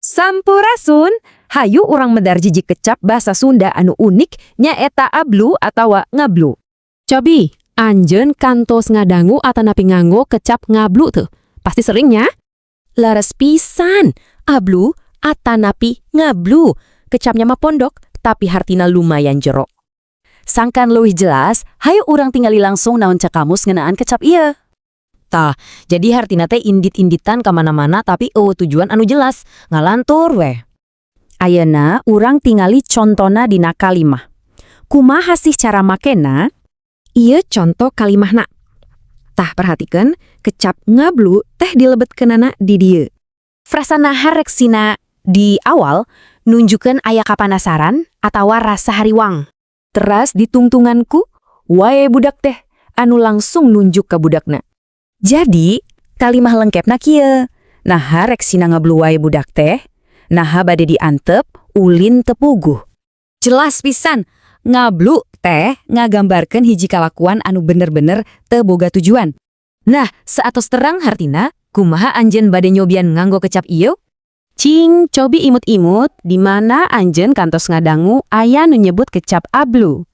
Sampurasun, hayu urang medar hiji kecap bahasa Sunda anu unik, nyaeta ablu atawa ngablu. Cobi, anjeun kantos ngadangu atanapi nganggo kecap ngablu tuh? Pasti sering nya? Leres pisan, ablu atanapi ngablu. Kecapnya mah pondok, tapi hartina lumayan jero. Sangkan leuwih jelas, hayu urang tingali langsung naon cek kamus ngeunaan kecap ieu. Tah, jadi hartina teh indit-inditan kamana-mana tapi euweuh tujuan anu jelas, ngalantur weh. Ayeuna urang tingali contona dina kalimah. Kumaha sih cara makena? Ieu conto kalimahna. Tah, perhatikan, kecap ngablu teh dilebetkeunana di dieu. Frasa "naha rek sina" di awal nunjukkeun aya kapanasaran atawa rasa hariwang. Teras ditungtungan ku "wae budak teh" anu langsung nunjuk ke budakna. Jadi, kalimah lengkapna kieu. "Naha rek sina ngablu wae budak teh? Naha bade diantep, ulin teu puguh?" Jelas pisan, ngablu teh ngagambarkeun hiji kalakuan anu bener-bener teu boga tujuan. Nah, saatos terang hartina, kumaha anjeun bade nyobian nganggo kecap ieu? Cing, cobi imut-imut di mana anjeun kantos ngadangu aya nu nyebut kecap ablu.